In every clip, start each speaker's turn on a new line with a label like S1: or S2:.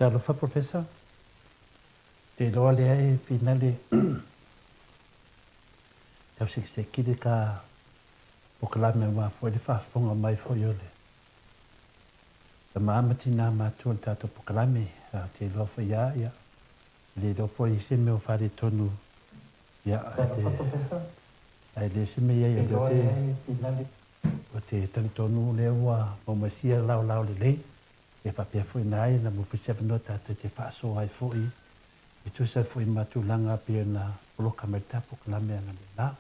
S1: Talofa Professor, te iloa lea e finale tau sekiseki le ta polokalame aua foi le faafofoga mai foi o le tama ma tina matua i le tatou polokalame. Ou te iloa foi lava ia e le iloa po o i ai se mea o faaletonu ia ae le o se mea i ai o lea ou te talitonu o lea ua maua mai sia laolao lelei. E faapea foi na ai na maua foi se avanoa tatou te faasoa ai foi e tusa ai foi ma tulaga pei ona poloka mai le ta polokalame analeila.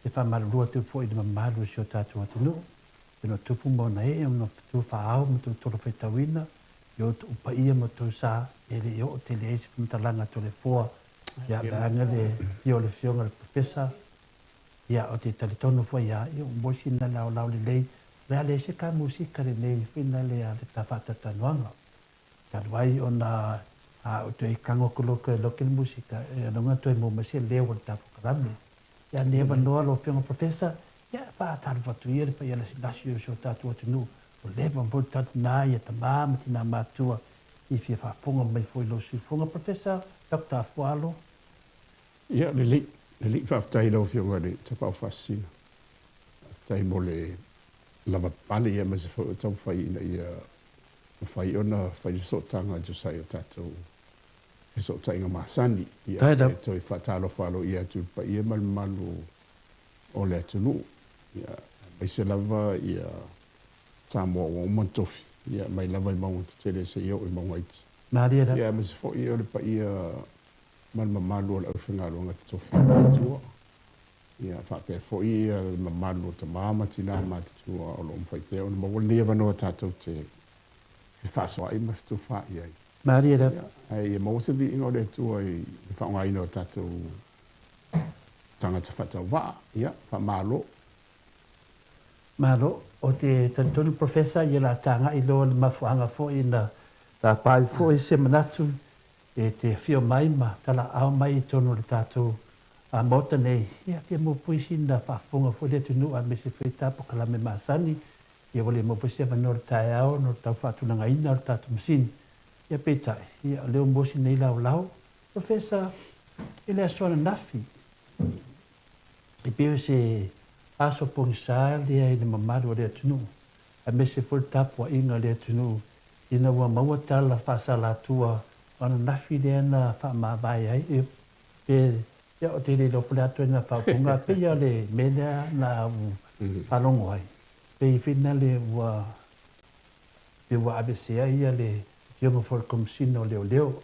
S1: E faamalulu atu foi i le mamalu o si o tatou atunuu i ona tupu ma ona ee, ona fetu faa-ao ma tou tolo faitauina i o outou paia ma outou sa e le i oo tele ai se faamatalaga a Toleafoa ia vaeane le afio o le Afioga i le Professor. Ia, ou te talitonu foi ia, ia ua maua sina laolao lelei, o le a leai se ta musika lenei foi na le a le ta faatatalanoaga. Talu ai ona a ou toe tago atu loa toe lote le musika, e logo toe maua mai se leo o le ta polokalame. Ia, lenei avanoa lau Afioga Professor, ia, faatalofa atu ia le paia lasilasi o si o tatou atunuu, ua leva foi le tatou ia tama ma tina matua i fia faafofoga mai foi i lou siufofoga. Professor Doctor Afualo.
S2: Ia, lelei, lelei. Faafetai i lau Afioga i le Tapaau Faasisina. Faafetai mo le lavapapale aemaise foi o taumafai ina ia mafai ona fai le sootaga e tusa ai o tatou fesootaiga masani. Ia, e toe faatalofa aloaia atu i le paia ma le mamalu o le atunuu, ia, aemaise lava ia Samoa ua uma ona tofi, ia, mai lava i mauga tetele seia oo i mauga iti.
S1: Malie
S2: lava. Ia, aemaise foi o le paia ma le mamalu o le aufaigaluega totofi a le Atua, ia faapea foi le mamalu o tama ma tina matutua o lo o mafai pea ona maua lenei avanoa tatou te fefaasoaai ma fetufaai ai.
S1: Malie lava.
S2: Ae ia maua se viiga o le Atua i le faaaogaina o tatou tagata faatauvaa. Ia, faamalo.
S1: Malo. Ou te talitonu Professor ia la tagai loa le mafuaaga foi na tapa ai foi se manatu E te afio mai ma talaau mai i totonu o le tatou Maota nei, ia fia maua foi sina faafofoga foi le atunuu aemaise foi ta polokalame masani, ia ua le maua foi se avanoa i le taeao ona o le tau faatulagaina o le tatou masini. Ia peitai, ia o lea ua maua sina laolao. Professor, i le aso ananafi, e pei o se aso pogisa lea i le mamalu o le atunuu, aemaise foi le tapuaiga a le atunuu ina ua maua tala faasalatua o ananafi lea na faamavae ai e pe ia ou te le iloa po o le a ituaiga faaupuga ae pei lava o le mea lea na ou faalogo ai, pei foi lea ua pei ua aveesea ia le afioga foi i le Komesina o Leoleo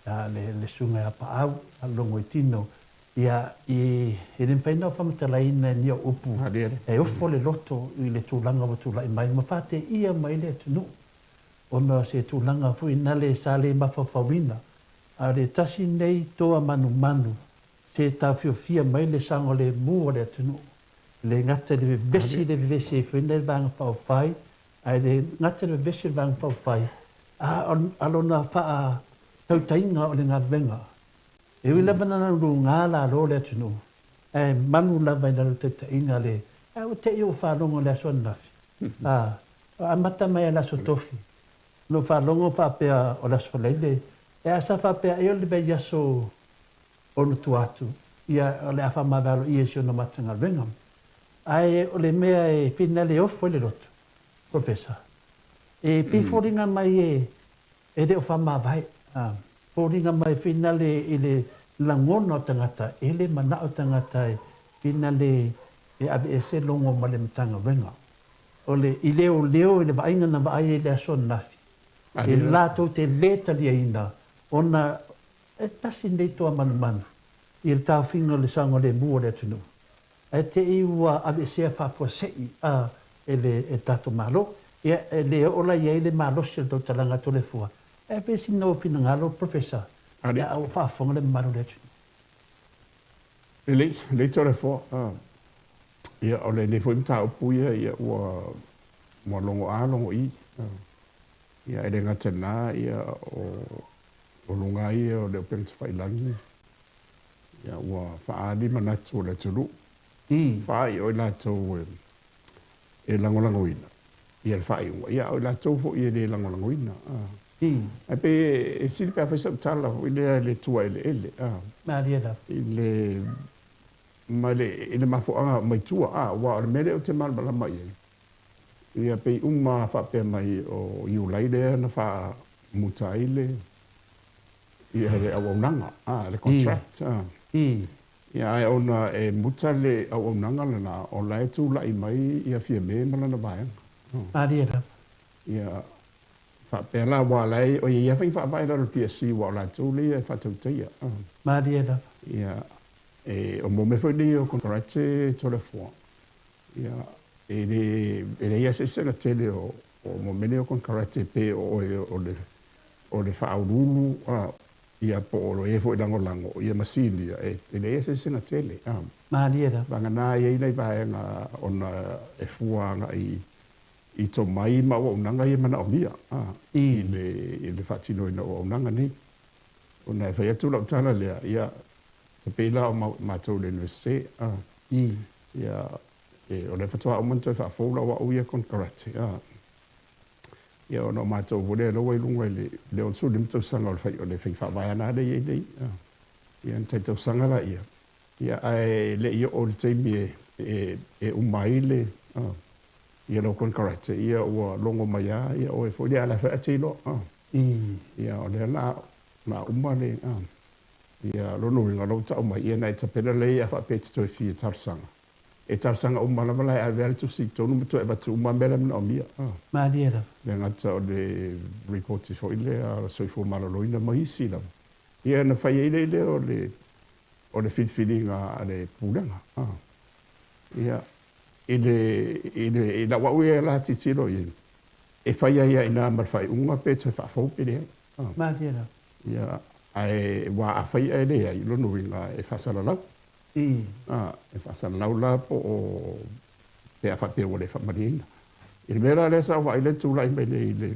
S1: le Susuga ia Paau Logoitino ia e le mafai ona faamatalaina e ni au upu e ofo le loto i le tulaga ua tulai mai ma faateia mai le atunuu ona o se tulaga foi nale sa le mafaufauina a o le tasi nei toa manumanu se taofiofia mai le saogalemu o le atunuu. E le gata i le vevesi le vevesi ai foi nei le Vaega Faaupufai ae le gata i le vevesi o le Vaega Faaupufai a o lona faatautaiga o le galuega. E ui lava ina luga lalo le atunuu, ae manu lava i lalo taitaiga le ae ua te i ou faalogo i le aso ananafi, a, amata mai lava i le aso Tofi, na ou faalogo faapea o le aso Faraile, e a sa faapea ai o le vaiaso ona tua atu, ia o le a faamavae aloaia i si ona Matagaluega. Ae o le mea e finale e ofo ai le loto, Professor, e pei foliga mai e E le o faamavae. Foliga mai finale i le lagona o tagata, e le manao tagata e finale e aveese logo ma le Matagaluega. O le i leoleo i le vaaiga na vaai ai i le aso ananafi, e latou te le taliaina ona e tasi lenei toa manumanu i le taofiga o le saogalemu o le atunuu. Ae te i ua aveesea faafuasei a e le tatou Malo. Ia, e le oo la i ai le malosi o le tautalaga a Toleafoa. Ae pei sina ou finagalo Professor, ia a ua faafofoga le mamalu o le atunuu.
S2: Lelei, lelei Toleafoa. Ia, o lenei foi mataupu ia, ia ua ua logo A logo I. Ia, e le gata i lena, ia, o luga ia o le upega tafailagi, Ia, ua faaali manatu o le atunuu, faaiu i latou e lagolagoina ia le faaiuga, ia, o i latou foi e le lagolagoina. Ae pei e sili pe a fai sau tala foi lea i le tua eleele, a.
S1: Malie lava.
S2: I le, ma le, i le mafuaaga mai tua, a, aua o le mea lea ou te malamalama i ai, ia pei uma faapea mai o Iulai lea na faamuta ai le, ia le auaunaga, a, le contract, a. Ia, ae ona e muta le auaunaga lena, o la e tulai mai ia Fiame ma lana vaega.
S1: Malie lava.
S2: Ia, faapea la, aua o la e, e i ai lava faiga faavae i lalo o le PSC, aua o latou lea e faatautaia.
S1: Malie lava.
S2: Ia, e, o mea foi nei o konekarate Toleafoa, ia, e le, e leai lava se eseesega tele o, o mea nei o konekarate pe o oe o le, o le faauluulu, a, ia po o e foi lagolago, ia ma sinia, e, e leai lava se eseesega tele. A.
S1: Malie lava.
S2: Vagana e i ai nai vaega ona e fua agai i tomai ma auaunaga ia e manaomia i le, i le faatinoina o auaunaga nei. Ona e fai atu lau tala lea, ia, e pei la o matou i le Iunivesite, ia, e, o lea faatoa uma ona toe faafou lau au ia konekarate, ia, ona o matou foi lea ua i luga i le, le 65 tausaga o le fai, o le faiga faavae lava lea e i ai nei, ia, ona tai tausaga laia, ia, ae le i oo i le taimi e, e, e uma ai le, ia lau konekarate, ia ua logo mai lava ia oe foi lea, a o la e foi a te iloa. Ia o lea la la uma le, ia lona uiga o lea ua tau mai, ia na e tapena lelei a faapea e te toe fia talosaga. E talosaga uma lava la e ave lava le tusi i totonu ma toe avatu uma mea la e manaomia.
S1: Malie lava.
S2: Le gata o le lipoti foi lea a le Soifua Maloloina ma isi lava. Ia ona fai ai lea o le o le filifiliga a le Pulega. Ia, i le, i le, i lau au ia la tilotilo i ai, e fai ai lava i ina ma le faaiuga pe toe faafou pe leai.
S1: Malie lava.
S2: Ia, ae aua a fai ae leai, o lona uiga e faasalalau. E faasalalau la po o pe a faapea ua le faamalieina. I le mea la lea sa ou vaai lea e tulai mai nei i le,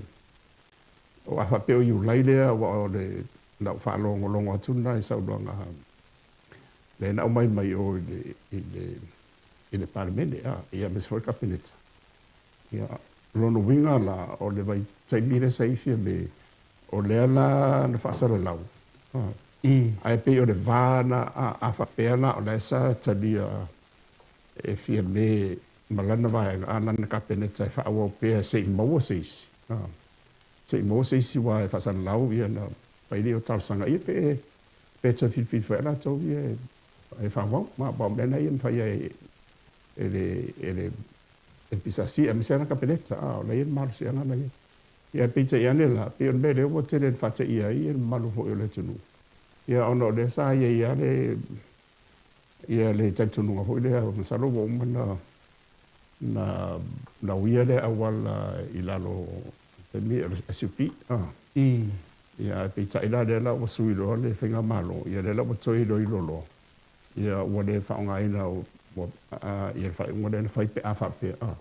S2: o a faapea o Iulai lea, aua o le lau faalogologo atu lena i saunoaga lea na aumai mai o i le, i le, i le Palemene, a, ia aemaise foi le Kapeneta. Ia, o lona uiga la, o le vaitaimi lea sa i ai Fiame, o lea la na faasalalau, a, ae pei o le va na, a, a faapea la o la e sa talia e Fiame ma lana vaega, a, lana Kapeneta e faaauau pea se i maua se isi, a, se i maua se isi aua e faasalalau ia ona fai lea o talosaga ia pe pe toe filifili foi latou ia e faaauau. Ma aua o mea na ia e mafai e e le e le e le PSC aemaise lava le Kapeneta, a o la e i ai le malosiaga la e i ai. Ia peitai ane la, pei o le mea lea ua tele ina faateia ai le mamalu foi o le atunuu, ia ona o lea sa i ai lava le ia le talitonuga foi lea, masalo ua uma ona na na uia lea auala i lalo o taimi o le SUP. Ia ae peitai la lea la ua sui loa le faigamalo, ia lea la ua toe iloilo loa, ia ua le faaaogaina ua ia le faaiuga lea na fai pe a faapea,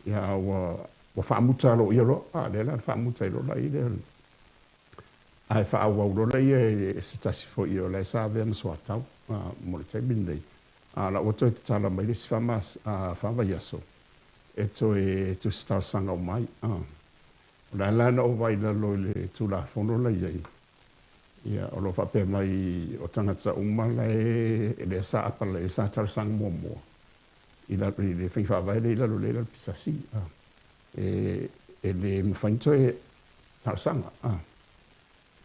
S2: ia a ua ua faamuta aloaia loa, a lea la na faamuta ai loa la i lea ae faaauau loa lea e se tasi foi o la e sa avea ma soatau mo le taimi lenei. A o la ua toe tatala mai le isi fa vaiaso e toe tusi talosaga uma ai. O le a la na ou vaai i lalo i le Tulafono la e i ai, ia, o lo o faapea mai o tagata uma la e lea sa apalai, sa talosaga muamua i lalo i le faiga faavae lea i lalo lea i lalo PSC, e le mafai ona toe talosaga.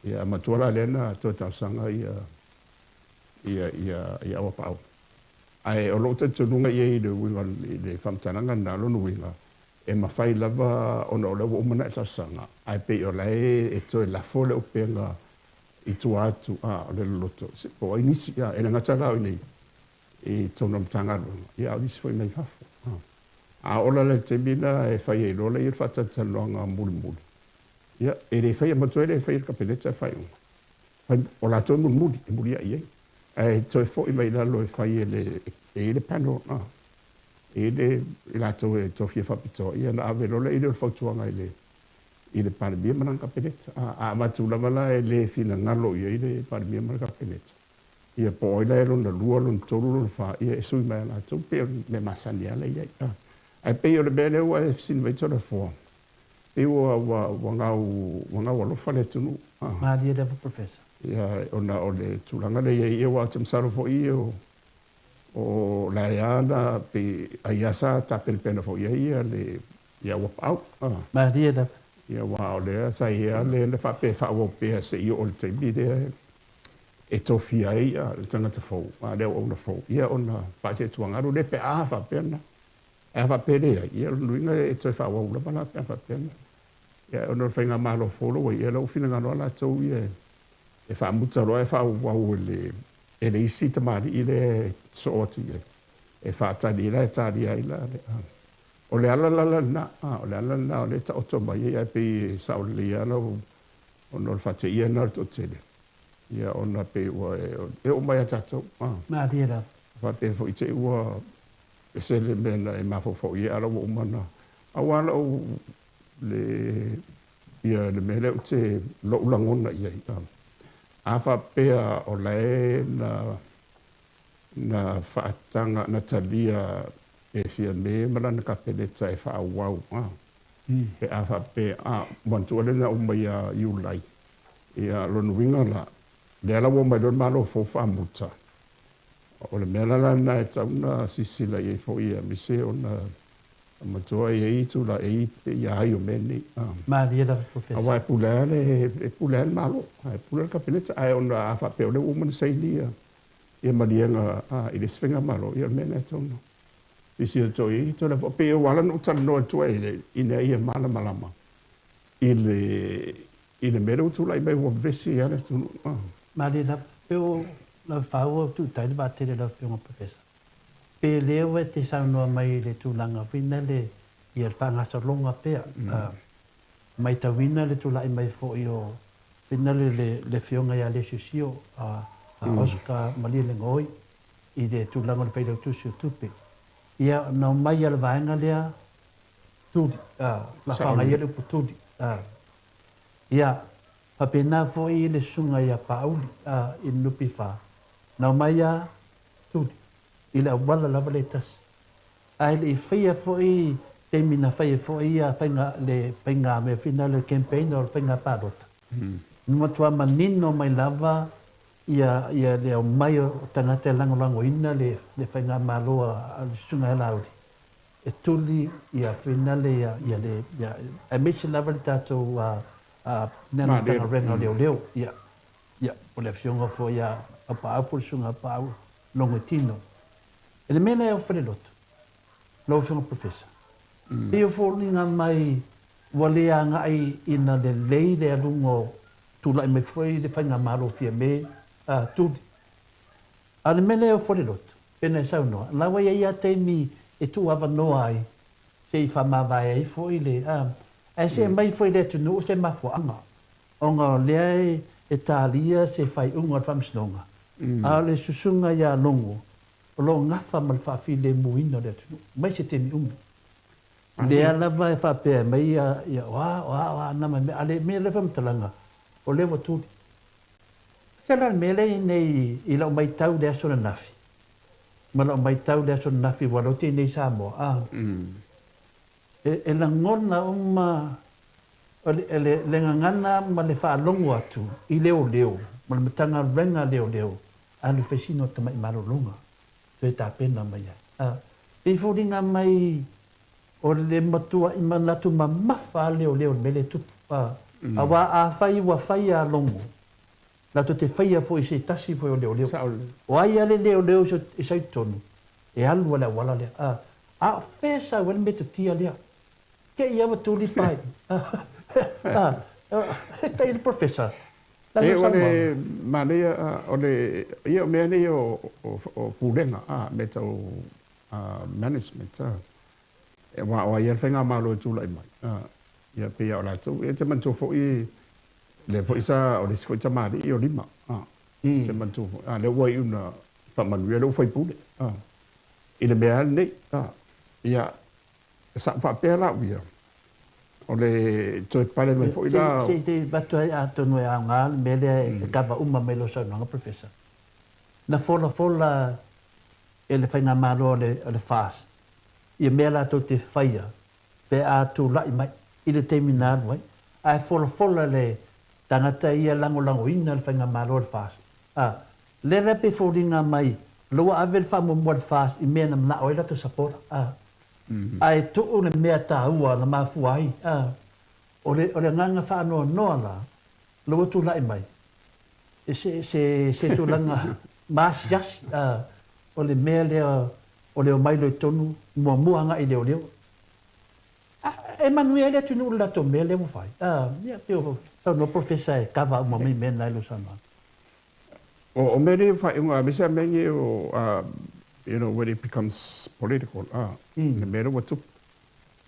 S2: Ia matua la lea na toe talosaga ia ia ia ia Auapaau. Ae o lou talitonuga i ai i le uiga i le faamatalaga lena, o lona uiga, e mafai lava ona o lea ua uma ona e talosaga, ae pei o la e toe lafo le upega i tua atu a o le loloto po o ai nisi, a e le gata la o i inei i totonu o le Matagaluega, ia a o nisi foi mai fafo. A oo la i le taimi lena e fai ai loa lea le faatalatalanoaga mulimuli, ia, e le faia, manatua e le faia e le Kapeneta le faaiuga. Fai, o latou e mulimuli, e muliai i ai. Ae toe foi mai i lalo e fai e le, e i ai le panel, a, e i ai le, i latou e tofia faapitoa, ia ona ave loa lea o le fautuaga i le, i le Palemia ma lana Kapeneta. A, a avatu lava la e le finagalo i ai le Palemia ma le Kapeneta, ia po o ai la e lona lua, lona tolu, lona fa, ia e sui mai lava latou, pei o le mea masani lava la e i ai. A, ae pei o le mea lea ua e fesili mai Toleafoa, Pei ua ua ua gau ua gau alofa le atunuu.
S1: Malie lava Professor.
S2: Ia, ona o le tulaga lea i ai, ia aua ou te masalo foi o o la e a na pei ai lava sa tapenapena foi i ai ia le ia Uapaau.
S1: Malie lava.
S2: Ia aua o lea sa i ai lava le na faapea e faaauau pea seia oo i le taimi lea e tofia ai le tagata fou, le auauna fou, ia ona faasee-tuagalu lea pe a faapea na. Ae a faapea e leai, ia o lona uiga e toe faaauau lava la pe a faapea na. Ia ona o le faigamalo fou la ua i ai, ia o lea ua finagalo lava latou ia e faamuta loa ae faaauau e le e le isi tamalii lea e sosoo atu i ai, e faatali la e talia ai la le. O le ala la lena, o le ala lena o lea e taoto mai ai, ae pei e sao lelei lava lau, ona o le faateia lena o le toatele, ia ona pei ua e oo mai ia tatou.
S1: Malie lava.
S2: Faapea foi te i ua ese le mea na e mafaufau i ai, a o la ua uma ona, aua lou, le, ia le mea lea ou te, lou lagona i ai, a faapea o la e na, na faataga, na talia e Fiame ma lana Kapeneta e faaauau, pe a faapea, manatua lea na uma ia Iulai, ia lona uiga la, lea la ua omai loa le Malo fou faamuta, O le mea la lena e tatau ona silasila i ai foi aemaise ona manatua e i ai tulaga, e i ai aai o mea nei.
S1: Malie lava Professor.
S2: Aua e pule lava le, e pule lava le Malo, e pule le Kapeneta, ae ona a faapea o lea ua uma ona saini ia maliega i le isi faigamalo, ia o le mea lena e tatau ona silasila totoa i ai. E pei ua ala ona ou talanoa atu ai ina ia malamalama i le i le mea lea ua tulai mai ua vevesi ai lava le atunuu.
S1: Malie lava, pe o lau fau o tuutai le vaatele lau Afioga Professor, pe lea ua e te saunoa mai i le tulaga foi lele ia le faagasologa pea, maitauina le tulai mai foi o foi lele le Afioga ia Lesiosio a Oscar Malielegaoi i le tulaga o le Failautusi o Tupe. Ia na omai a le vaega lea tuli, la faagaia le upu tuli. Ia, faapena foi le susuga ia Paauli i le NPF, na omai a tuli i le auala lava lea e tasi. Ae le i faia foi taimi na fai ai foi ia faiga, le faiga mea foi lea le campaign o le faiga palota, na matua manino mai lava ia, ia le omai o tagata e lagolagoina le, le faigamalo a le susuga ia Laauli e tuli ia finale ia ia le ia aemaise lava le tatou Matagaluega o Leoleo ia ia o le afioga foi ia Aupaau po o le Susuga Aupaau Logoitino. E le mea lea o Falelotu, lau Afioga Professor, pei o foliga mai ua le agai ina lelei le aluga o tulai mai foi le faigamalo Fiame tuli. A o le mea lea o Falelotu, pei ona e saunoa, o la ua i ai lava taimi e tuuavanoa ai se i faamavae ai foi le, ae see mai foi i le atunuu se mafuaaga, ona o lea e talia se faaiuga o le Faamasinoga, a o le susuga ia Logo o lo o gafa ma le faafilemuina o le atunuu, mai se taimi umi. Lea lava e faapea mai ia, o a, o a, o a, nama mea, a o le mea lea faamatalaga, o lea ua tuli. Faapea la le mea lea i inei i lau matau i le aso ananafi, ma lau matau i le aso ananafi ua lote i inei i Samoa, a, e lagona uma le, le gagana ma le faalogo atu i leoleo ma le Matagaluega a Leoleo, alu e fai sina o tamai malologa, toe tapena mai ai. A, pei e foliga mai o le matuai manatu mamafa a leoleo i le mea lea e tupu. A, aua afai ua fai a Logo, latou te faia foi i se tasi foi o leoleo. O ai a le leoleo e sau i totonu, e alu a le auala lea. A, a o fea e sau ai le metotia lea? Te i ua tuli pai. A, e tai le Professor.
S2: E o le manaia, o le, ia o mea nei o pulega, a, mea tau management, a, aua o ai lava le faigamalo e tulai mai, a, ia pei lava o latou, e te manatua foi, lea foi sa, o le isi foi tamalii o Lima, a, e te manatua foi, a, lea ua iu ina faamanuia, lea ua faipule, a, i le mea lava lenei, a, ia, sa ou faapea la au ia, o le toe pale mai foi la.
S1: Se i avatu ai atonu e aoga le mea lea e kava uma mai lau saunoaga Professor. Na folafola e le faigamalo a le FAST ia mea latou te faia pe a tulai mai. i le taimi na alu ai, ae folafola le tagata ia lagolagoina le faigamalo a le FAST. A, lea la pei foliga mai o la ua ave le faamuamua a le FAST i mea na manao ai latou supporter, a, ae tuu le mea taua na mafua ai, a. O le, o le agaga faanoanoa la, la ua tulai mai, se, se, se tulaga maasiasi, a, o le mea lea o le omai loa i totonu, muamua agai i leoleo. A, e manuia ai le atunuu i le latou mea lea ua fai. A, ia, pei o saunoa Professor e cover uma mai mea na i lau saunoaga.
S2: O mea nei o faaiuga, aemaise lava mea nei o, you know, when it becomes political, le mea lea ua tupu.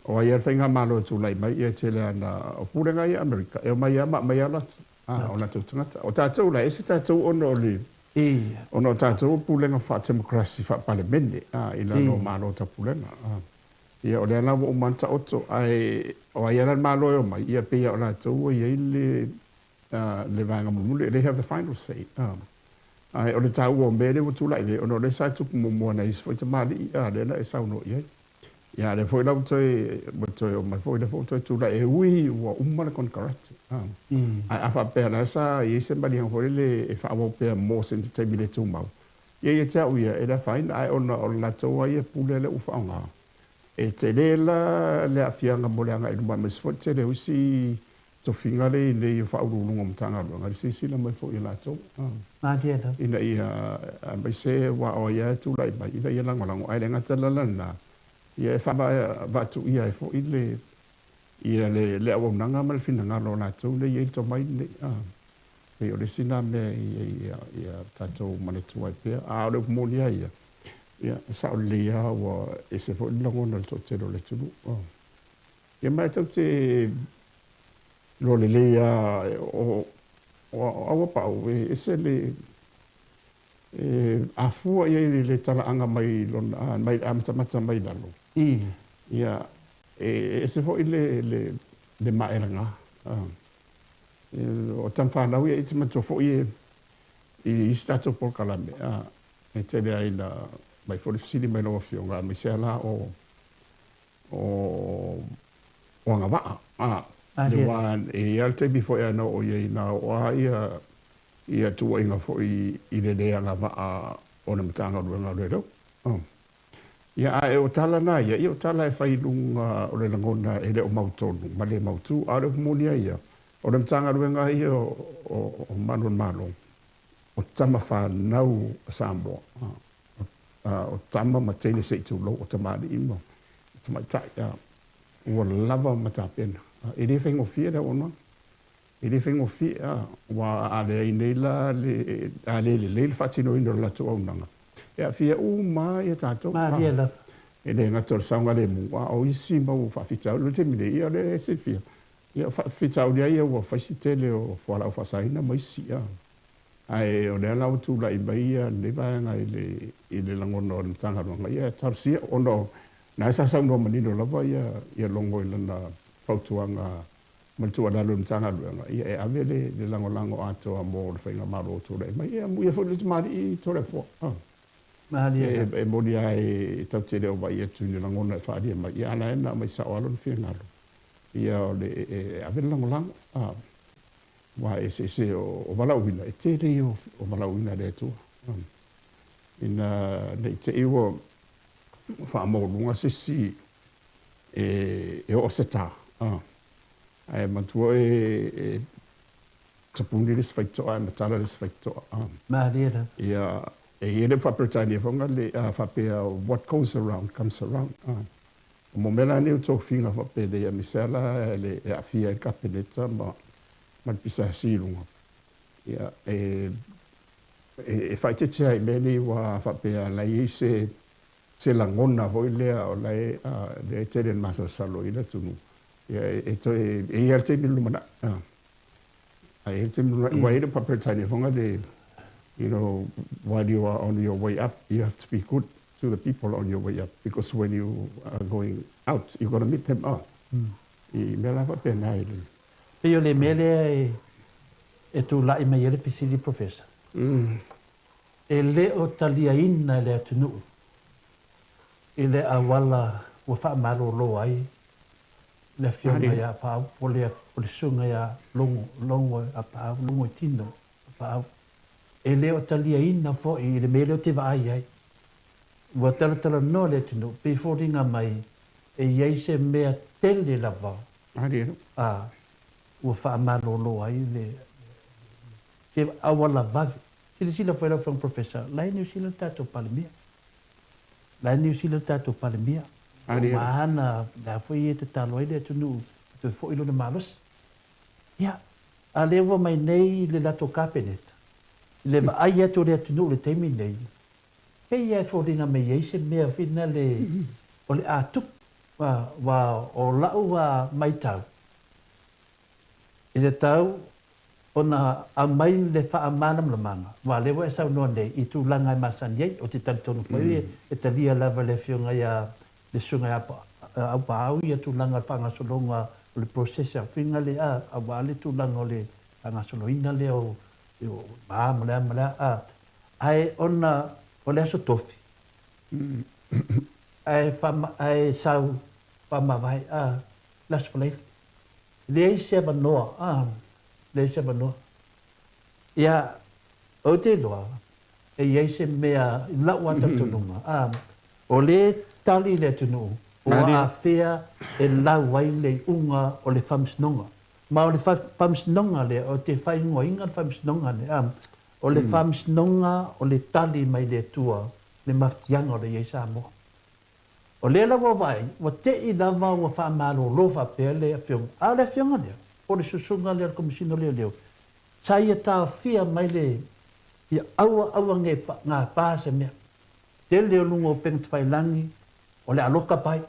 S2: O ai lava le faigamalo e tulai mai, ia e tele lava ina, o pulega ia a Amerika, e omai lava ma aumai lava latou, o latou tagata. O tatou la, e ese tatou ona o le, ona o tatou o pulega faa-temokarasi faa-Palemene, i lalo o Malo o Taupulega. Ia o lea la ua uma ona taoto, ae o ai lava la le Malo e omai, ia e pei lava o latou ua i ai le, le vaega mulimuli, they have the final say. Ae o le taua o mea lea ua tulai nei, ona o lea sa tupu muamua nai isi foi tamalii, lea na e saunoa i ai. Ia, a lea foi la ua toe, ua toe omai foi, lea foi ua toe tulai, e ui ua uma le konekarate. Ae a faapea la sa i ai se maliega foi lele e faaauau pea mo se taimi le tumau, ia ia te au ia, e le afaina, ae ona o le latou lava ia pule lea ua faaaoga, e tele la le aafiaga mo le agai i luma, aemaise foi le tele o isi tofiga lea i inei o Faauluuluga o Matagaluega, i le silasila mai foi a latou, ina ia, aemaise aua o ai lava e tulai mai, ina ia lagolago. Ae le gata la lena, ia e faavaatuia ai foi le, ia le, le auaunaga ma le finagalo o latou lea e i ai le tomai lenei. Pei o le isi lena mea ia, ia tatou manatua ai pea. A o le upu moni lava ia, ia, e sao lelei lava ua ese foi le lagona o le toatele o le atunuu. Ia ma e tatou te iloa lelei lava o Auapaau e ese le e afua i ai le talaaga mai lona mai le amatamata mai lalo. Ia e ese foi le le le maelaga. O tama fanau ia e te manatua foi i isi tatou polokalame e tele ai ina aumai foi le fesili mai lau Afioga aemaise lava la o o agavaa. Aua e i ai lava le taimi foi a na oo i ai, na oo lava ia, ia tuuaiga foi i le le agavaa o le Matagaluega o Leoleo. Ia, ae o tala na ia, ia o tala e fai i luga o le lagona e le o mautonu ma le mautu. A o le upu moni lava ia, o le Matagaluega lava ia o Malu o le Malo, o tama fanau a Samoa. O tama ma teine se i tulou, o tamalii ma tamaitai, ua lava ma tapena. E le faigofie le auaunaga, e le faigofie, aua a leai nei la, a le lelei le faatinoina o le latou auaunaga, e aafia uma lava tatou.
S1: Malie lava.
S2: E le gata o le saogalemu, a o isi mau faafitauli. O le taimi nei, ia o lea e silafia, ia o faafitauli lava ia ua fai si tele o fualaau faasaina ma isi. Ae o lea la ua tulai mai lenei vaega i le i le lagona o le Matagaluega, ia talosia, ona o lena sa saunoa manino lava ia ia Logo i lana fautuaga ma le tuualalo i le Matagaluega, ia e ave le le lagolago atoa mo le faigamalo o tulai mai. Ia amuia foi le tamalii Toleafoa.
S1: Malie.
S2: E moni lava e tatou te le o vaai atu i ni lagona e faaalia mai, ia a o la e na aumai sao lava lona finagalo, ia o le e ave le lagolago. Aua e eseese o valaauina, e tele ia o valaauina a le Atua. Ina ne i te i ua faamaualuga se isi e oo se ta, ae manatua oe e tapuni le isi faitotoa ae matala le isi faitotoa.
S1: Malie lava.
S2: Ia, e i ai le upu faa-Peretania foi lea faapea, what goes around comes around. O mea la nei o tofiga faapenei aemaise lava la e aafia ai le Kapeneta ma le PSC i luga, ia, e faaeteete lava i mea nei aua faapea o la e i ai se lagona foi lea o la e lea e tele ina masalosalo i ai le atunuu, ia e toe, e i ai lava le taimi i le lumanai. Ae i ai le taimi i le lumanai, aua e i ai le Faa-Peretania foi lea, you know, while you are on your way up, you have to be good to the people on your way up because when you are going out, you're gonna meet them up. I mea la faapena i le.
S1: Pei o le mea lea e tulai mai ai le fesili Professor, e le o taliaina e le atunuu i le auala ua faamalolo ai Le afioga ia Apaau po o le o le susuga ia Logo, Logo Apaau, Logoitino Apaau. E le o taliaina foi i le mea lea ou te vaai ai. Ua talatalanoa le atunuu, pei e foliga mai e i ai se mea tele lava a ua faamalolo ai le se auala vave. Silasila foi lau Afioga Professor, la e i Niu Sila le tatou Palemia. La e Niu Sila le tatou Palemia. Ua uma ana, lea foi e tatalo ai le atunuu e toe foi lona malosi. Ia, a lea ua mai nei le latou Kapeneta, i le vaai atu o le atunuu i le taimi nei, pei lava e foliga mai i ai se mea foi lea o le a tupu. Aua o lau matau, e tatau ona aumai le faamalamalamaga, aua o lea ua e saunoa nei i tulaga e masani ai. Ou te talitonu foi e talia lava e le Afioga ia le Susuga ia Aupaau ia tulaga o le faagasologa o le process a faiga lea, aua le tulaga o le faagasoloina lea o ma ma le a ma le a. Ae ona o le Aso Tofi, ae sau faamavae le Aso Faraile. Leai se avanoa, leai se avanoa. Ia, ou te iloa, e i ai se mea i lau lava talitonuga, o lea e tali le atunuu o afea e lau ai le iuga o le faamasinoga. Ma o le faamasinoga lea, ou te faaigoaina le faamasinoga lea, o le faamasinoga o le tali mai le Atua le mafatiaga o le i ai Samoa. O lea la ua vaai, ua te i lava ua faamalolo faapea le afioga. A o le afioga lea, po o le susuga lea o le Komesina o Leoleo, sa ia taofia mai le, ia aua aua ne i gapa se mea. Tele o luga o upega tafailagi, o le a loka pai,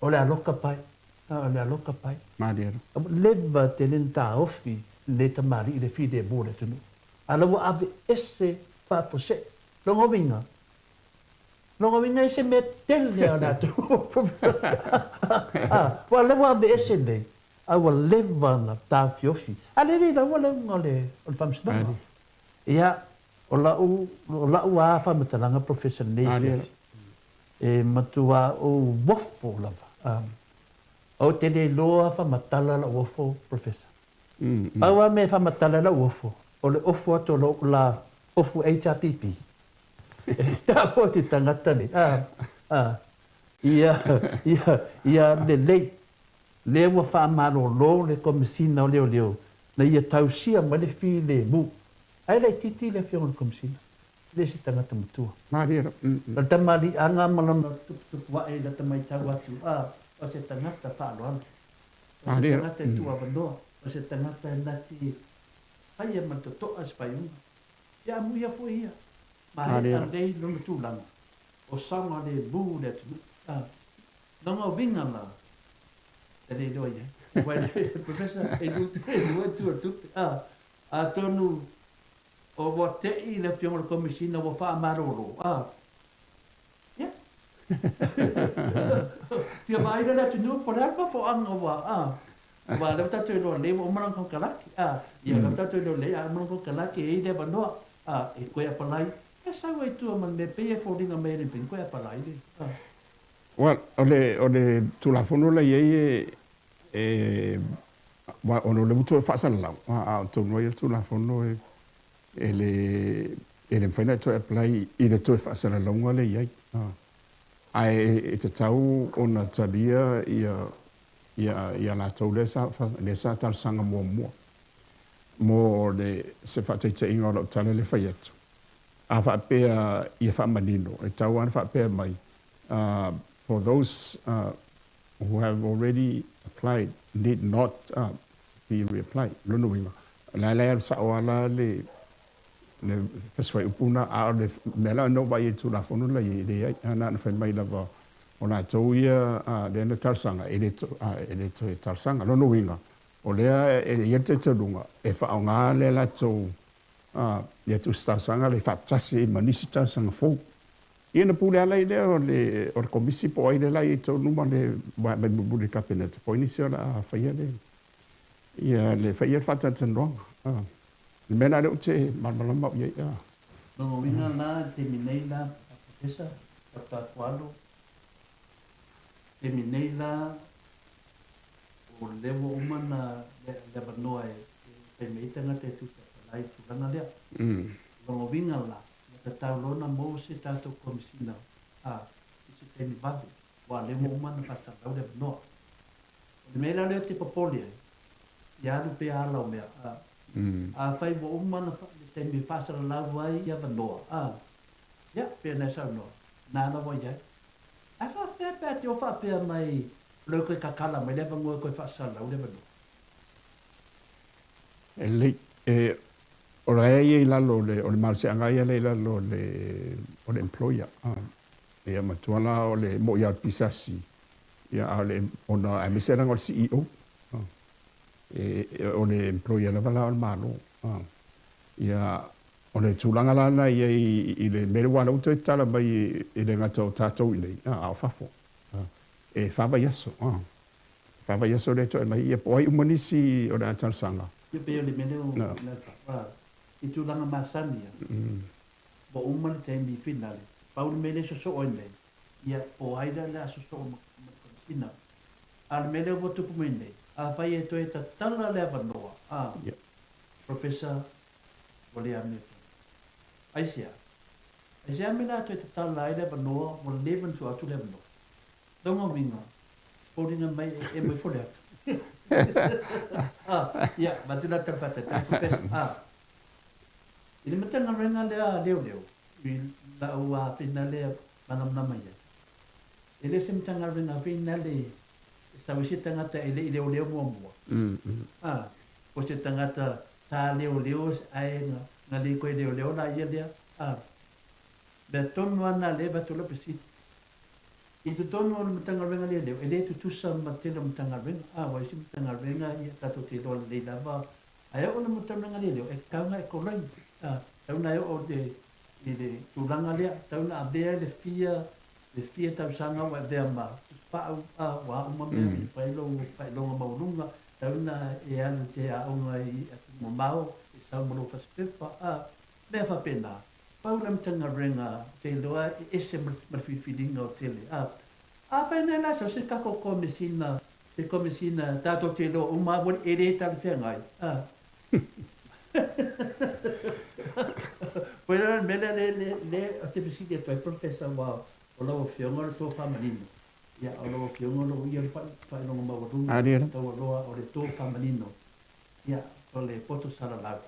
S1: o le a loka pai, o le a loka pai. Ua leva tele ona taofi lenei tamalii i le filemu o le atunuu. A o la ua aveese faafuasei. Lona uiga, Lona uiga e se mea tele a latou. Aua o lea ua aveese nei, a ua leva ona taofiofi. A lea e le laua le uga o le faamasinoga. Ia, o lau, o lau lava faamatalaga Professor i lenei afiafi, e matua ou ofo lava. Ou te le iloa faamatala lau ofo, Professor. Pau lava mea e faamatala ai lau ofo, o le ofo atu o lou la ofu HRPP. E taua atu i tagata nei, ia, ia, ia lelei, lea ua faamalolo le Komesina o Leoleo na ia tausia mai le filemu. Ae laitiiti le Afioga i le Komesina, e le se tagata matua. O le tamaliiaga ma lona tuputupuae i lata matau atu, o se tagata faaaloalo, o se tagata e tuuavanoa, o se tagata e nati faia ma le totoa se faaiuga. Ia amuia foi ia, maea lelei lona tulaga, o saogalemu le atunuu. Lona uiga la, e le iloa i ai. Aua e le, Professor, e lua itu o le tupe. Atonu ua te i le Afioga i le Komesina ua faamalolo. Ia. Fia vaai loa le atunuu po o le a le mafuaaga ua, aua o lea ua tatou iloa lelei ua uma lana konekarate. Ia, o lea ua tatou iloa lelei a uma lana konekarate e i ai le avanoa e toe apalai. Ia sau ai i tua ma le mea e pei e foliga mai e le mafai ona toe apalai le.
S2: Well, o le, o le Tulafono la e i ai e, e, aua ona o lea ua toe faasalalau, a o tonu ai o le Tulafono e, e le, e le mafai ona e toe apply i le toe faasalalauga lea e i ai. Ae e tatau ona talia ia, ia, ia latou lea sa, lea sa talosaga muamua. Mo le, se faataitaiga o lau tala lea e fai atu, a faapea ia faamanino, e tatau lava ona faapea mai, for those who have already applied need not be reapplied. Lona uiga, o la e la e alu sao lava la le le fasi fuaiupu lena, a o le mea la na ou vaai ai i le Tulafono la e i ai, e leai, na ona fai mai lava o latou ia lea na talosaga, e le e le toe talosaga. Lona uiga, o lea e i ai le talitonuga e faaaoga le latou ia tusi talosaga lea faatasi ai ma nisi talosaga fou. Ia ona pule lava lea o le o le Komisi po o ai lea o le a i ai tonu ma le wae mai mulimuli i le Kapeneta po o ai nisi o le a faia le ia le faia le faatalatalanoaga. O le mea lena lea ou te malamalama au i ai.
S1: Lona uiga la i le taimi nei la, Professor Dr. Afualo, taimi nei la, O lea ua uma ona le avanoa e fai mai ai tagata e tusa palai i le tulaga lea. O lona uiga la, ua tatau loa ona maua se tatou Komesina a i se taimi vave, aua o lea ua uma ona faasalalau le avanoa. O le mea la lea ou te popole ai, ia alu pea ala o mea, a. Afai ua uma ona le taimi e faasalalau ai i avanoa, a, ia, pei ona e saunoa, na la ua i ai. Ae faafefea pe a te o faapea mai o lea ua toe tatala mai le avanoa e toe faasalalau le avanoa?
S2: E lelei. E, o la e ia i lalo o le, o le malosiaga ia lea i lalo o le, o le employer. A, ia matua la o le mo'i lava o le PSC, ia a o le, ona aemaise leaga o le CEO. A, e, o le employer lava la o le Malo. A, ia, o le tulaga la lena e i ai i le mea lea, aua o lea ua toe tatala mai e le gata o tatou i inei, a o fafo. E fa vaiaso, e fa vaiaso lea e toe aumai, ia po o ai uma nisi o le a talosaga.
S1: Ia pei o le mea lea ua i tulaga masani lava, ua uma le taimi finale, pau le mea lea e sosoo ai nei, ia po o ai la o le a sosoo ma le Komesina. A o le mea lea ua tupu mai nei, afai e toe tatala le avanoa, a, Professor, ua le amiotonu. Aisea? Aisea mea la toe tatala ai le avanoa ua leva ona tuu atu le avanoa? Lona uiga, foliga mai e emo ifo le ata. Ah, ia, avatu la tala faataitai, Professor. Ah, i le Matagaluega lea a Leoleo, i lau afina lea malamalama i ai, e le o se Matagaluega afina le e sau ai se tagata e le i leoleo muamua. Ah, po o se tagata sa leoleo ae na le toe leoleo la ia lea. Ah, mea tonu lava na lea e avatu lau fesili. I totonu o le Matagaluega Leoleo, e le tutusa ma tele o Matagaluega. Ah, aua isi Matagaluega, ia, tatou te iloa lelei lava. Ae oo i le Matagaluega Leoleo, e tatau ona e koloina. Ah, tatau ona e oo i le tulaga lea, tatau ona avea le fia le fia tausaga ua e avea ma tusipau, ah, ua a uma mea, ua fai lou faailoga maualuga, tatau ona e alu i te aoga i atunuu mamao, e sau ma lou fasipepa, ah, mea faapena. Pau le Matagaluega ou te iloa e ese ma le filifiliga o tele. A, afai nei la sau se tatou Komesina, se Komesina tatou te iloa uma lava e le talafeagai, a. Koia la le mea lea le, le, le ou te fesili atu ai Professor aua o lau Afioga o le tofa manino. Ia, o lau Afioga o lo o ia le faailoga maualuga taualoa o le tofa manino. Ia, o le poto salalau.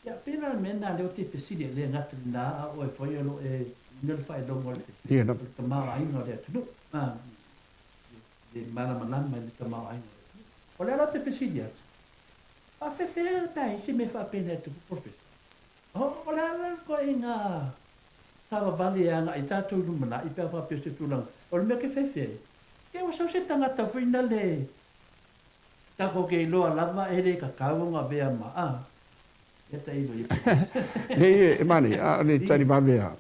S1: Ia, pei la o le mea lena lea ou te fesili ai, e le gata i lena, a o oe foi o lo o e tuuina le faailoga o le tamaoaiga o le atunuu, le malamalama i le tamaoaiga o le atunuu. O lea la ou te fesili atu, faafefea pe a i ai se mea faapena e tupu, Professor? O le a la le ituaiga savavali e agai ai tatou i lumanai pe a faapea o se tulaga, o le mea ou te fefe ai, ia ua sau se tagata foi lale Tatou te iloa lava e le tatau ona avea ma a ia tailo ia.
S2: Leai e manaia, a o le tali vave lava,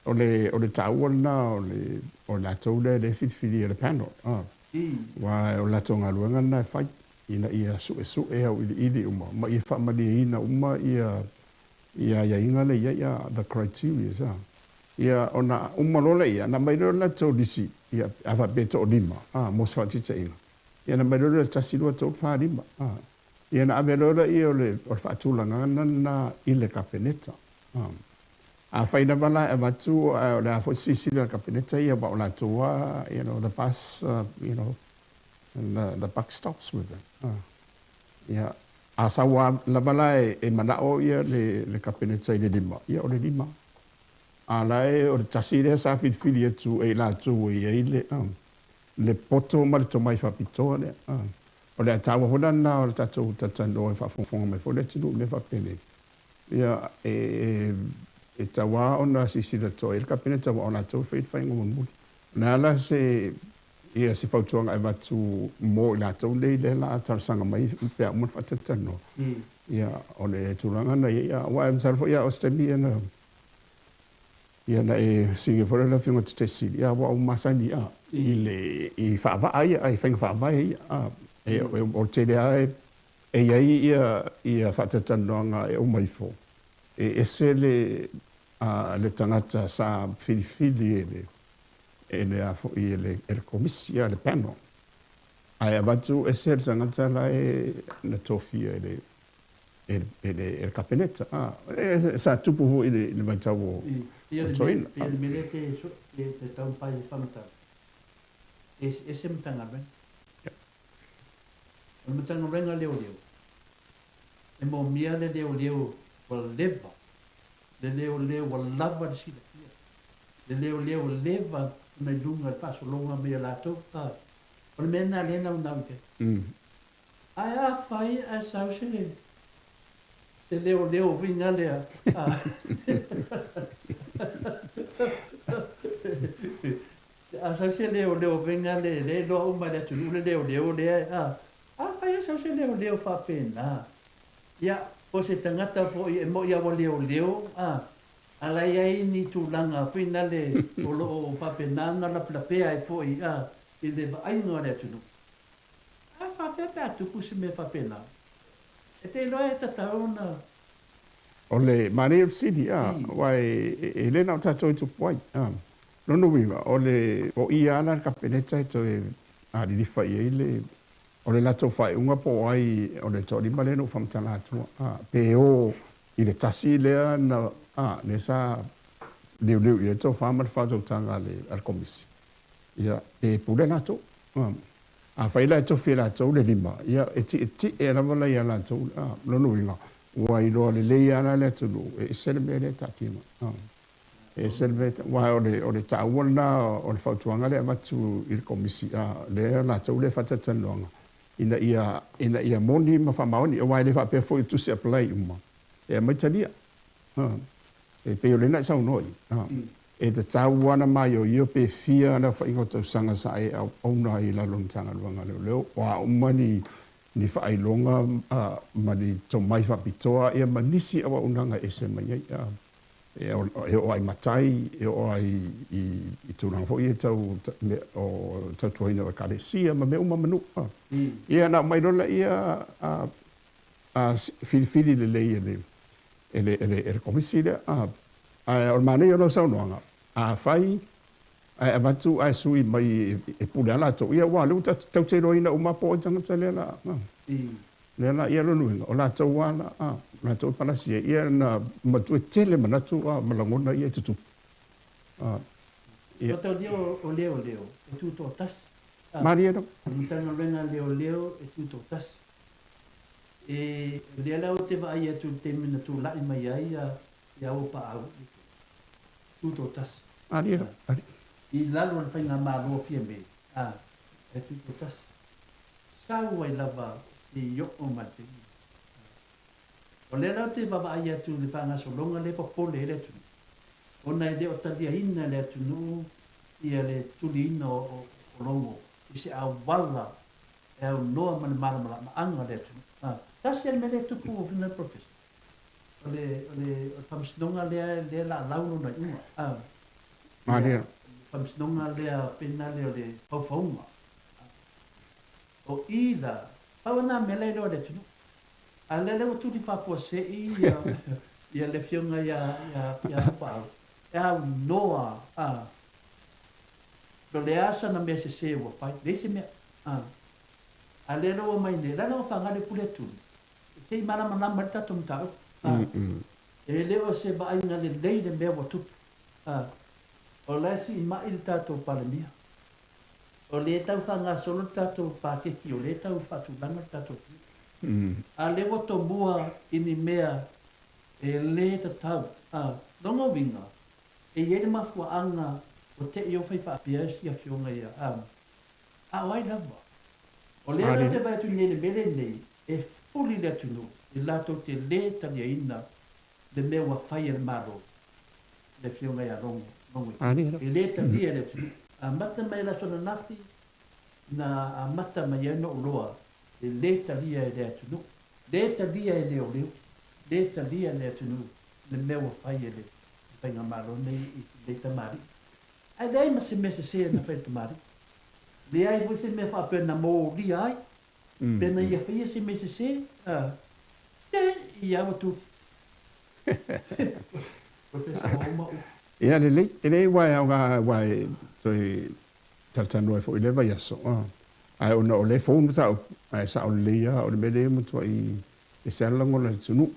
S2: o le o le taua lena o le o latou lea e filifilia le panel, a, aua o le latou galuega lena e fai ina ia suesue auiliili uma ma ia faamalieina uma ia ia aiaiga lea e i ai, a, the criterias, a. Ia ona uma loa lea, ona aumai loa lea o le latou lisi, ia a faapea e toalima, a, mo se faataitaiga. Ia ona aumai loa lea o le 1, 2, 3, 4, 5. A. Ia ona ave loa lea o le, o le faatulagaga lena i le Kapeneta. A. Afai lava la e avatu ae o le a foi se silasila a le Kapeneta ia aua o latou lava, you know, the bus, you know, the buck stops with them. A. Ia, a sau lava la e manao ia le, le Kapeneta i le 5, ia o le 5. A la e o le tasi lea sa filifili atu e i latou e i ai le, le poto ma le tomai faapitoa lea. O le a taua foi la lena o le tatou talatalanoa e faafogafoga mai foi le atunuu i mea faapenei. Ia, e tatau lava ona silasila totoa i ai le Kapeneta aua o latou e faia le faiga mulimuli. O le a la se, ia, se fautuaga e avatu mo i latou nei lea o le a talosaga mai pe a uma ona faatalatalanoa? Ia, o le tulaga lena e i ai. Aua masalo foi a o se taimi ona Ia na e sigi foi lea le Afioga Tetesi, ia ua ou masani a i le i faavaa ia, i faiga faavae ia a. E o le tele lava e e i ai ia ia faatalatalanoaga e uma ifo, e ese le a le tagata sa filifili e le e le a foi e le e le Komisi ia le panel. Ae avatu ese le tagata la e na tofia e le e le, e le Kapeneta. A, e, sa tupu foi i le, le vaitau o,
S1: o Toeaina. Ia le mea lea te, te taumafai e faamatala, e eseese Matagaluega. O le Matagaluega leoleo, e moomia le leoleo ua leva, le leoleo ua lava le silafia, le leoleo ua leva ona i luga i le faasologa mai a latou. O le mea lena lea e naunau i ai. Ae afai ae sau se se leoleo uiga lea a sau se leoleo uiga lea lea e iloa uma e le atunuu le leoleo lea a afai ae sau se leoleo faapena ia po o se tagata foi e moi lava ua leoleo a a la e i ai ni tulaga foi nale o lo o faapena ona lapelapea ai foi a i le vaaiga o le atunuu. A faapea pe a tupu se mea faapena, e te iloa e tatau ona.
S2: O le manaia o le fesili, a, aua e le na o tatou e tupu ai. A, lona uiga, o le, o i lava la le Kapeneta e toe lilifa i ai le, o le latou faaiuga po o ai o le toalima lea na ou faamatala atua, a, pe o i le tasi lea na, a, lea sa liuliu i ai le tofa ma le faautautaga a le, a le Komisi, ia, pe pule latou. A. Afai la e tofi e latou le lima, ia, e tietie lava la ia latou, a, lona uiga, ua iloa lelei lava la le atunuu, e ese le mea lea e taatia mai. A, e ese le mea, aua o le, o le taua lena o le fautuaga lea e avatu i le Komisi, a, lea latou lea e faatalatalanoaga, ina ia, ina ia moni ma faamaoni, aua e le faapea foi e tusi apply uma e aumai talia. A. E pei o lea na e saunoa i ai, e tatau lava ona maioio pe fia le aofaiga o tausaga sa e auauna ai i lalo o le Matagaluega a Leoleo, o a uma ni ni faailoga ma ni tomai faapitoa ia ma nisi auaunaga e ese mai ai. E oo lava i matai, e oo lava i tulaga foi ia tau o tautuaina o Ekalesia ma mea uma ma nuu. Ia ona aumai loa lea filifili lelei e le e le, e le, e le Komisi lea. Ae o le manaia o lau saunoaga, afai ae avatu ae sui mai e pule lava latou, ia aua o lea ua tatou te iloaina uma lava po o ai tagata lea la, lea la, ia lona uiga, o latou lava la, o latou e palasi ai, ia na matua tele manatu ma lagona ia e tutupu.
S1: Ia. Mataulia o leoleo e tutoatasi.
S2: Malie lava.
S1: O le Matagaluega a Leoleo e tutoatasi. E lea la ou te vaai atu i le taimi na tulai mai ai ia Auapaau i le Tutoatasi. I lalo o le faigamalo a Fiame, a, e Tutoatasi. Sau ai lava seia oo mai le taimi lenei. O lea la ou te vaavaai atu i le faagasologa lea e popole ai le atunuu, ona e le o taliaina e le atunuu ia le tuliina o Logo i se auala e aunoa ma le malamalamaaga o le atunuu. A, tasi lava le mea lea e tupu ua finagalo le Professor, o le, o le, o le faamasinoga lea, lea e laalau lona iuga. A,
S2: Malie.
S1: le faamasinoga lea fena lea o le faufauga. A, o i la, pau lena mea la e iloa e le atunuu. A lea, lea ua tuli faafuasei ia, ia le afioga ia, ia, ia Aupaau, e aunoa, a, O le a sana mea sese ua fai? Leai se mea. A. A lea la ua mai nei, la la ua faga le pule tuli, se i malamalama ai le tatou mataupu. A. E le o se vaaiga lelei le mea ua tupu. A. O la e siimai le tatou Palemia. O lea e tau faagasolo le tatou paketi, o lea e tau faatulaga le tatou atunuu. A lea ua tomua i ni mea e le tatau. A. Lona uiga, E i ai le mafuaaga ua te i o fai faapea si afioga ia Am. A o ai lava? O lea la ou te vaai atu nei i le mea lenei, e fuli le atunuu i latou te lē taliaina le mea ua fai e le Malo, le afioga ia Logo, Logo E lē talia e le atunuu. Amata mai le aso ananafi na amata mai ai ona ou loa e lē talia e le atunuu, lē talia e leoleo, lē talia e le atunuu le mea ua fai e le Faigamalo nei i lenei tamalii. Ae leai ma se mea sese na fai e le tamalii. Leai foi se mea faapea na molia ai, pe na ia faia se mea sese, a, e, ia ua tuli. Professor ua uma upu.
S2: Ia lelei, e leai aua e aoga aua e toe talatalanoa ai foi i lea vaiaso. Ae ona o lea e fou le mataupu, ae sao lelei lava, o le mea lea e matuai ese lava le lagona i le atunuu.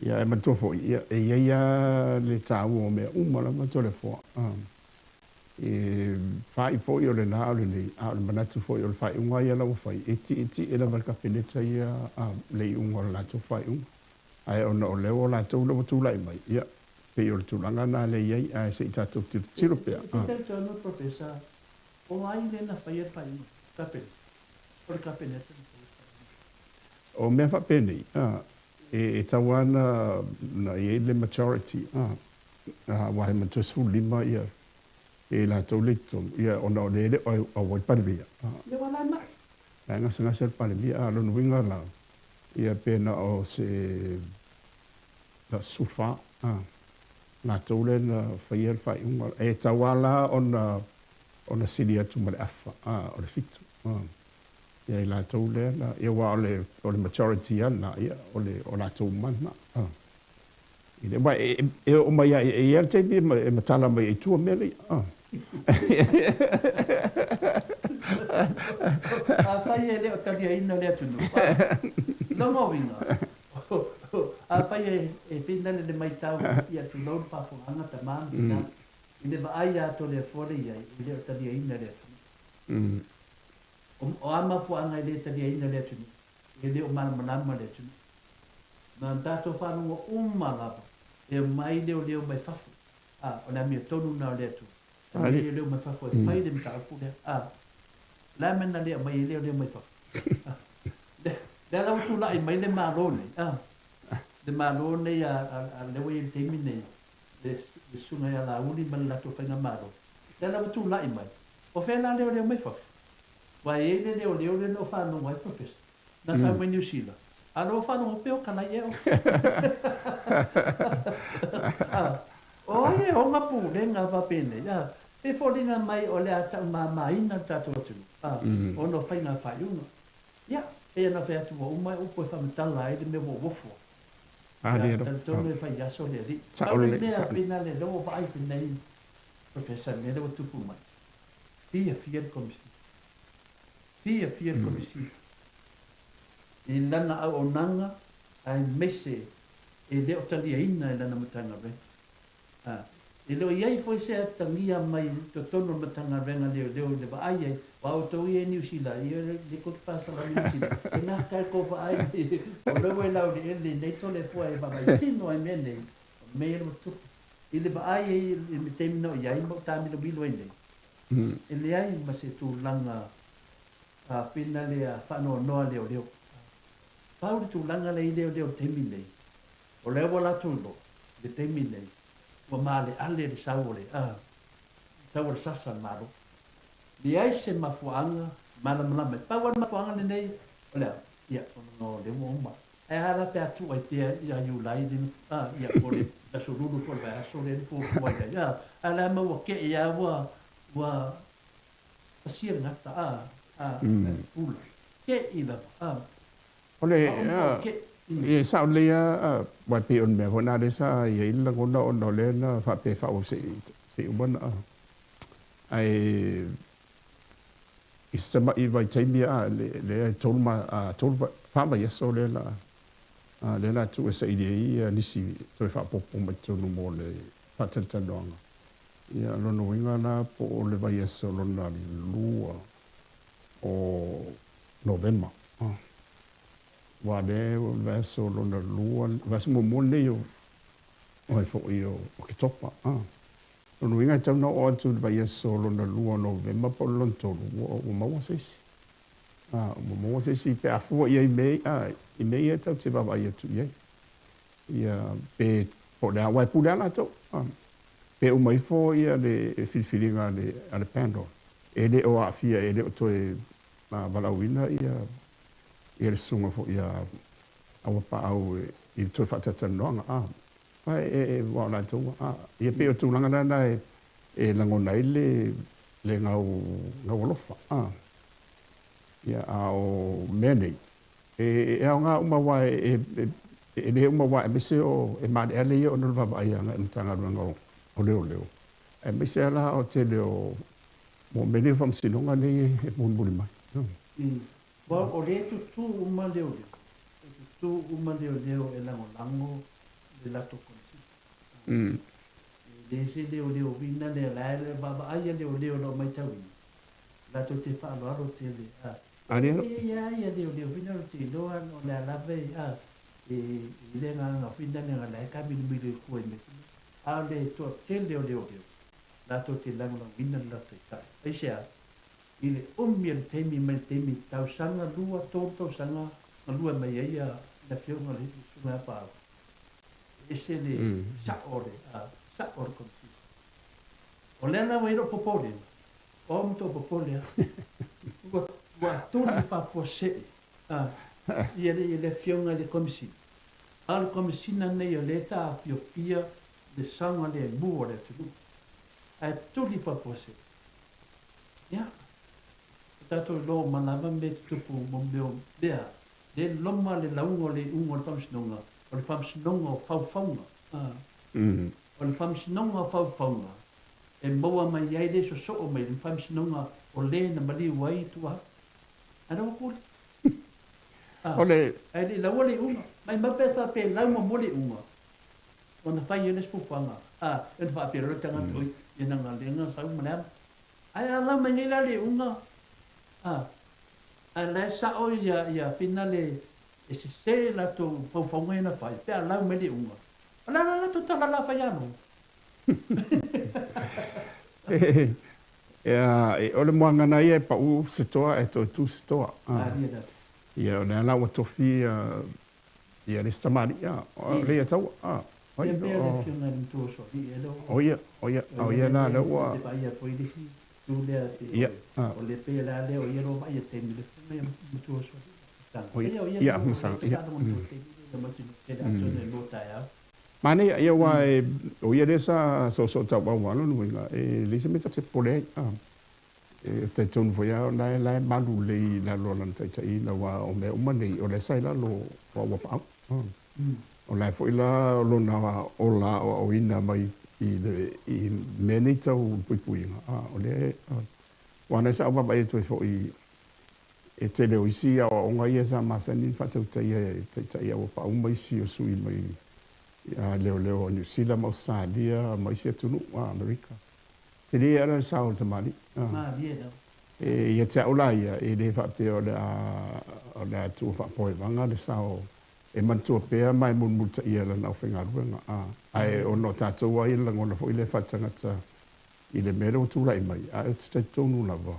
S2: Ia ae manatua foi, ia, e i ai lava le taua o mea uma lava Toleafoa. E fa'i foi o le la a o lenei, a o le manatu foi o le faaiuga ia la ua fai, e tietie lava i le Kapeneta ia le iuga o le latou faaiuga. Ae ona o lea ua latou lea ua tulai mai, ia, pei o le tulaga lena lea e i ai, ae se i tatou tilotilo pea.
S1: E te talitonu Professor, o ai lea na faia le faaiuga? Kapeneta? O le Kapeneta na faia le faaiuga.
S2: O mea faapenei, e tatau lava ona i ai le majority, aua e manatua e 15 ia i latou lea i totonu, ia ona o lea e le o auai le Palemia.
S1: Ia ua la e mai.
S2: La e gasegase le Palemia, a o lona uiga la, ia pe na o se 14 latou lea na faia le faaiuga. E tatau lava la ona sili atu ma le afa, o le 7. Ia i latou lea na, ia aua o le majority lava lena, ia o latou uma lena. Aua e oo mai lava, e i ai lava le taimi e matala mai ai i tua mea nei.
S1: Afai e le o taliaina le atunuu, lona uiga, afai e finale le maitau ia tulou le faafofogaaga tama ma tina, i le vaai a Toleafoa lea i ai, e le o taliaina le atunuu. O a mafuaaga e le taliaina le atunuu, e le o malamalama le atunuu. Na tatou faalogo uma lava e omai leoleo mai fafo, a, o le amiotonu lena o le Atua. E omai leoleo mai fafo e fai le mataupu lea, a. O le a le mea na le aumai ai leoleo mai fafo? A. Lea la ua tulai mai le Malo nei, a, le Malo nei a, a, a lea ua i ai i le taimi nei, le, le susuga ia Laauli ma le latou faigamalo, lea la ua tulai mai, o fea la leoleo mai fafo? Aua e i ai le leoleo lea na ou faalogo ai, Professor, na sau mai Niu Sila, a o lea ua faalogo pea o kalai ea oe. O ai e ona pulega faapenei? A, e foliga mai o le a taumamaina le tatou atunuu, a, ona o faiga faaiuga. Ia, pei ona fai atu ua uma upu e faamatala ai le mea ua ou ofo ai. Ia, talitonu e fai aso le alii. Pau le mea finale lea ua vaai nei, Professor, i le mea lea ua tupu mai, fiafia le Komisi. Fiafia le Komisi i lana auaunaga aemaise e le o taliaina e lana Matagaluega. A, e le o i ai foi se atagia mai totonu o le Matagaluega Leoleo i le vaai ai, aua outou ia i Niu Sila, ia le kou te pasalau i Niu Sila, e gata ai kou vaai o lea ua e laueleele i nei Toleafoa e vaavaai tino ai mea nei, o mea ia ua tupu. I le vaai ai i le taimi na o i ai ma ou taamilomilo ai nei, e leai ma se tulaga finale a faanoanoa leoleo. Pau le tulaga lea i leoleo i le taimi nei, o lea ua latou iloa i le taimi nei, ua maaleale le sau o le, sau o le sasa a le Malo. Leai se mafuaaga malamalama. E pau lava le mafuaaga lenei, o le a? Ia, ona o lea ua uma. Ae a la pe a tuu ai pea ia Iulai le, ia, po o le aso Lulu foi o le vaiaso lea na fuafua i ai, a o le a ma ua kei lava ua, ua pasia le gata, a, a, pula. Kei lava, a.
S2: O le, e sao lelei lava, aua e pei o le mea foi lena lea sa i ai le lagona ona o lea na faapea e faaauau se i uma ona, ae i se tamai vaitaimi lava lea e 3 4 vaiaso lea la lea la tuu e saili ai nisi toe faaopoopo mai totonu mo le faatalatalanoaga. Ia, o lona uiga la po o le vaiaso lona lua o Novema. Aua o lea o le vaiaso lona lua, le vaiaso muamua lenei o ai foi o Oketopa. Lona uiga e tatau ona oo atu i le vaiaso lona lua o Novema po o le lona tolu ua maua se isi. Ua maua se isi pe a fua i ai i mea ia tatou te vaavaai atu i ai. Ia pe po o le a, aua e pule lava latou. Pe uma ifo ia le filifiliga a le panel, e le o aafia, e le o toe valaauina ia le susuga foi a Auapaau i le toe faatalatalanoaga. Aua o latou, ia pei o le tulaga lena e lagona ai le gau alofa. Ia, a o mea nei, e aoga uma aua e le uma aua aemaise o e maaleale ia ona o le vaavaai agai i le Matagaluega o Leoleo, aemaise lava la o le tele o mea nei o faamasinoga nei e mulimuli mai.
S1: Aua o lea e tutū uma leoleo, e tutū uma leoleo e lagolago le latou Komesina. E le se leoleo uina lea, la e vaavaai ia leoleo i lau matauina, latou te faaaloalo tele, a. E i ai lava ia leoleo foi na ou te iloa o le a lava e, a, e i le agaga foi lea leaga o la e taamilomilo i tua i mea foi nei. A o le toatele o leoleo, latou te lagolagoina le latou taitai. Aisea? I le umi o le taimi mai le taimi tausaga lua, tolu tausaga galue mai ai le Afioga i le Susuga ia Paau, e ese le sa'o o le sa'o o le Komesina. O lea la ua i ai lou popolega, o au matua popole lava, ua ua tuli le faafuasei ia le Afioga i le Komesina, a o le Komesina lenei o lea e taofiofia le saogalemu o le atunuu, ae tuli faafuasei. Ia, ua tatou iloa uma lava mea e tutupu mo mea o lea, lea e loma le lauga o le iuga o le Faamasinoga, o le Faamasinoga o Faufauga. O le Faamasinoga o Faufauga e maua mai ai le sosoo mai le Faamasinoga o le na maliu ai Tuuau. Ae lea ua tuli. Ae le i laua le iuga. Maimau pe faapea e lau muamua le iuga, ona fai ai le isi fuafuaga, a, ona faapea loa le tagata, oi, ia na galuega sau ma le ama. Ae a lau mai nei la le iuga, a, ae la e sao ia, ia finale e sese latou faufauga ia na fai, pe a lau mai le iuga. O le a la latou tala la fai alo?
S2: O le muagana ia e pau se toa ae toe tu se toa. Ia, o lea la ua tofi Ia le isi tamalii, a, o le ia taua, a,
S1: ai, o, le afioga i le matua o Soalii, e le o,
S2: o ia, o ia, o ia la lea ua,
S1: te vaaia foi le isi itu lea pei
S2: ia,
S1: a, o le pei o le a lea o ia lo vaaia taimi le afioga ia matua o Soalii.
S2: O ia, o ia, ia, masalo, ia,
S1: tele atonu e mo taeao.
S2: Manaia, ia, aua e, o ia lea sa soosoo tauau a lona uiga, e leai se mea tatou te popole ai, a. E talitonu foi lava o la e malu lelei i lalo o lana taitaiina, aua o mea uma nei, o lea sa i lalo o au apaau. O la e foi la lona ola aoaoina mai i mea nei tau puipuiga, o lea, aua o lena sa ou vaavaai atu ai foi e tele o isi aoaoga ia sa masani ona faatautaia e taitai au apaau ma isi o sui mai leoleo o Niu Sila ma Ausetalia ma isi atunuu, Amerika. Tele lava le sao o le tamalii.
S1: Malie lava.
S2: E ia te au la ia, e le faapea o le a o le a tuu faapoevaga le sao e manatua pea ma e mulimulitaia e lana aufaigaluega. Ae ona o tatou lava ia le lagona foi lea faaletagata i le mea lea ua tulai mai, ae ou te talitonu lava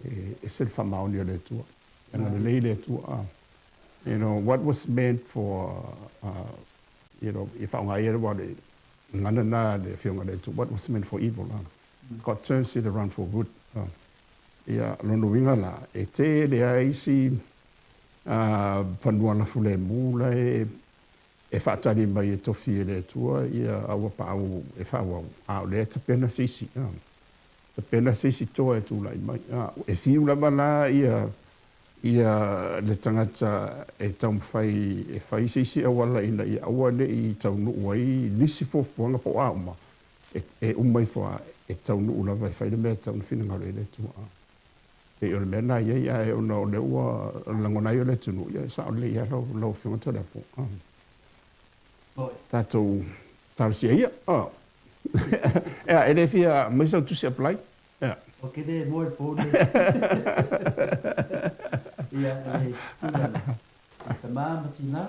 S2: e ese le faamaoni o le Atua. E agalelei le Atua. You know, what was meant for you know, e faaaoga ai aua o le gagana lena a le Afioga i le Atua, what was meant for evil, God turns it around for good. Ia, lona uiga la, e tele lava isi fanua lafulemu la e faatali mai e tofi e le Atua ia auapaau e faaauau, a o lea e tapena se isi, tapena se isi toa e tulai mai. E fiu lava la ia ia le tagata e taumafai e fai se isi auala ina ia aua ne i taunuu ai nisi fuafuaga po o a uma, e uma ifo lava, e taunuu lava e fai le mea e tatau ona finagalo i ai le Atua. E pei o le mea lena e i ai, ae ona o lea ua lagona ai o le atunuu, ia e sao lelei lava lau Afioga Toleafoa. Tatou talosia ia. Ea, e le fia aumai sau tusi apply?
S1: Ea. Ou te le moe i le po nei. Ia, e tulaga. Tama ma tina.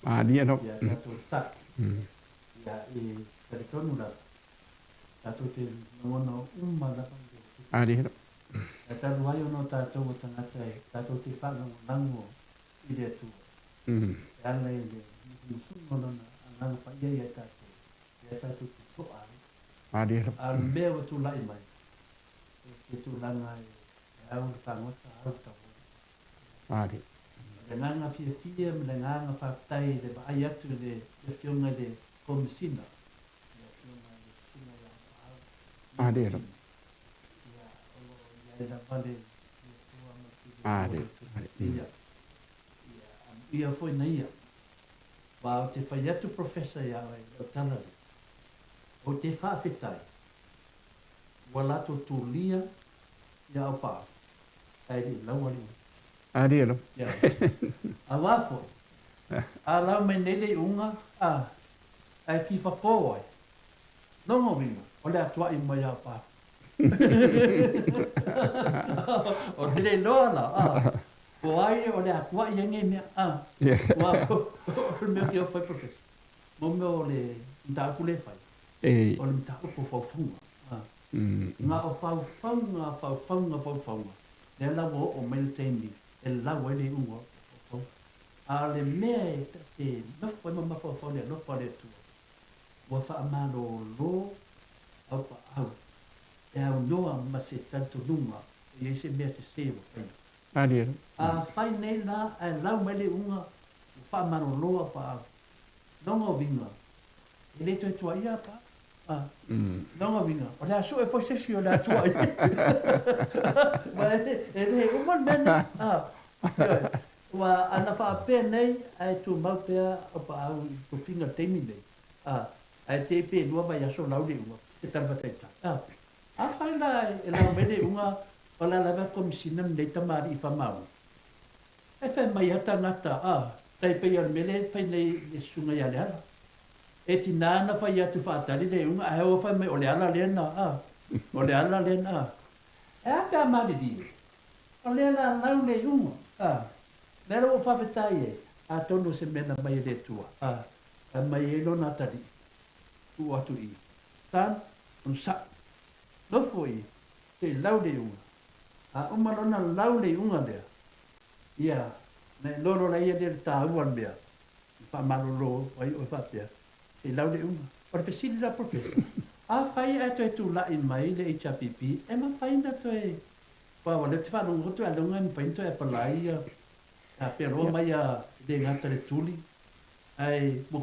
S2: Malie no.
S1: Ia, tatou taki. Ia, e talitonu lava. Tatou te lagona uma lava i le tupu.
S2: Malie no.
S1: Ae talu ai ona o tatou o tagata e tatou te faalagolago i le Atua. E ala i le musumusuga o Lona Agaga Paia ia tatou, lea tatou te toa ai.
S2: Malie lava.
S1: A o le mea ua tulai mai, o se tulaga e au le fagota, au le tauola.
S2: Malie.
S1: O le agaga fiafia ma le agaga faafetai i le vaai atu i le Afioga i le Komesina, le Afioga i le Susuga ia Apaau
S2: Malie lava.
S1: Ia, o lo o i ai lava le Atua ma le filemu o le Atua. Ia, ia, amuia foi na ia. Aua ou te fai atu Professor ia oe i lau tala lea. Ou te faafetai ua latou tulia ia Aupaau ae le i laua le ulu.
S2: Alia lava.
S1: Ia. Aua foi, a lau mai nei le iuga, a, ae tifapo ai, lona uiga, o le atuai mai a Papa. O te le iloa la, a, po ai o le atuai ai nei mea, a, aua o le mea ki fai professor, mo mea o le mataupu lea e fai, o le mataupu o faufauga, a, na o faufauga, faufauga, faufauga, lea la ua oo mai le taimi e lau ai le iuga o faufauga. A o le mea e ta te nofo ai ma mafaufau i le alofa o le Atua, ua faamalolo aupaau e aunoa ma se talitonuga e i ai se mea sese ua faia. Afai nei la ae lau mai le iuga ua faamalolo aupaau, lona uiga e le toe tuuaia aupaau. A, lona uiga o le a sue foi se isi o le a tuuaia. Aua e le uma le mea lenei. A, ioe. Aua ana faapea nei ae tumau pea aupaau i tofiga i le taimi lenei, a, ae te i pe lua vaiaso lau le iuga, te tala faataitai. A, afai la e lau mai le iuga o le a lava e Komesina lenei tamalii faamaoni, e fai mai lava tagata, a, tai pei o le mea lea e fai nei le susuga ia Leala. E tina ona fai atu faatali le iuga ae ua fai mai o le ala lea na, a, o le ala lea na, a. E a pe a malilie? O lea la lau le iuga, a, lea la ua ou faafetai ai, atonu o se mea na mai e le Atua, a, aumai ai lona atalii, tuu atu i i, Son, onosai, nofo i i, se i lau le iuga. A uma lona lau le iuga lea, ia, ona e iloa loa lea ia le taua o le mea, na faamalolo ai oe faapea, se i lau le iuga. O le fesili la Professor, afai ae toe tulai mai le HRPP, e mafai ona toe, aua o lea ou te faalogo atu ailoga e mafai ona toe apply ia, a pei o lea ua aumai e le gata i le tuli, ae ua.